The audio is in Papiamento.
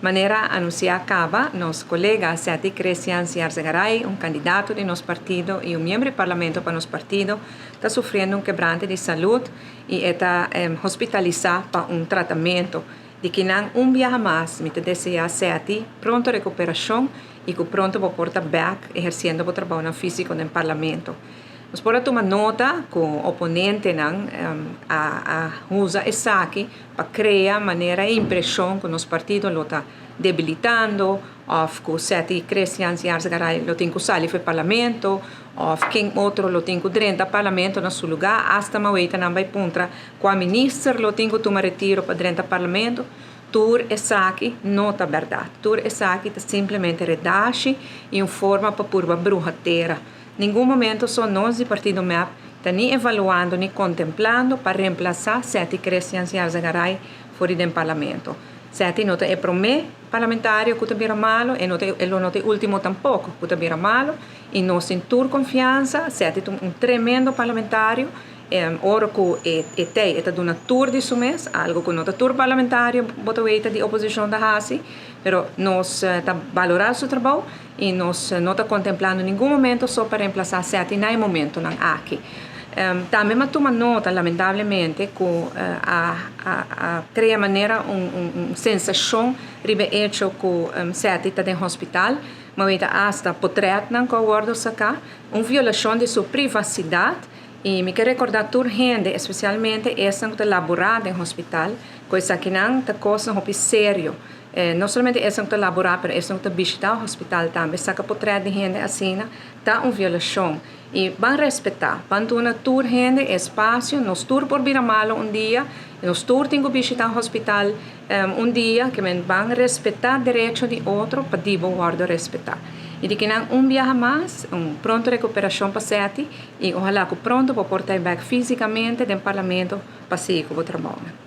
Manera anunsiá kaba, nos kolega Setty Cresians Yarzagaray, un kandidato di nos partido i un miembro di parlamento pa nos partido, ta sufriendo un kebrante di salud i e ta hospitalisá pa un tratamentu. Di kinan un biaha mas mi ta deseá Setty pronto rekuperashon i ku pronto bo por ta bèk ehersiendo bo trabounan físiko den parlamento. Nos por a tuma nota ku oponentenan a usa esaki pa krea manera e impreshon ku nos partido lo ta debilitando òf ku Setty Cresians Yarzagaray lo tin ku sali for e parlamento òf ken otro lo tin ku drenta parlamento na su lugá. Asta maweta nan bai puntra kua minister lo tin ku tuma retiro pa drenta parlamento. Tur esaki no ta bèrdat. Tur esaki ta simplemente redashi i un forma pa purba bruha tera. Ningun momento so nos di partido mep ta ni evaluando ni kontemplando pa remplasá Setty Cresians Yarzagaray for di den parlamento. Setty no ta e promé parlamentario ku ta bira malu, e no ta e lo no ta e último tampoko ku ta bira malu i nos tin tur konfiansa, Setty ta un tremendo parlamentario, ora ku e e tei e ta duna tur di su mes, algu ku no ta tur parlamentario bo ta weta di oposishon ta hasi, pero nos ta balorá su trabou. I nos no ta kontemplando ningun momento so pa remplasá Setty na e momentonan aki. Tambe mi a tuma nota, lamentablemente, ku a a krea manera un un sensashon riba e echo ku Setty ta den hospital. Mi a weta asta potrètnan ku a wòrdu saká, un violashon di su privasidat. I mi ke rekordá tur hende, espesialmente esnan ku ta laborá den hospital, ku esakinan ta kosnan hopi serio. No solamente esnan ku ta laborá, pero esnan ku ta bishitá hospital tambe. Saka potrèt di hende asina ta un violashon. I ban respetá, ban duna tur hende e espasio. Nos tur por bira malu un dia, nos tur tin ku bishitá hospital un dia, ke men ban respetá derecho di otro pa di bo wòrdu respetá. I di kinan un biaha mas, un pronto rekuperashon pa Setty i ohalá ku pronto bo por ta bèk físikamente den parlamento pa sigui ku bo trabounan.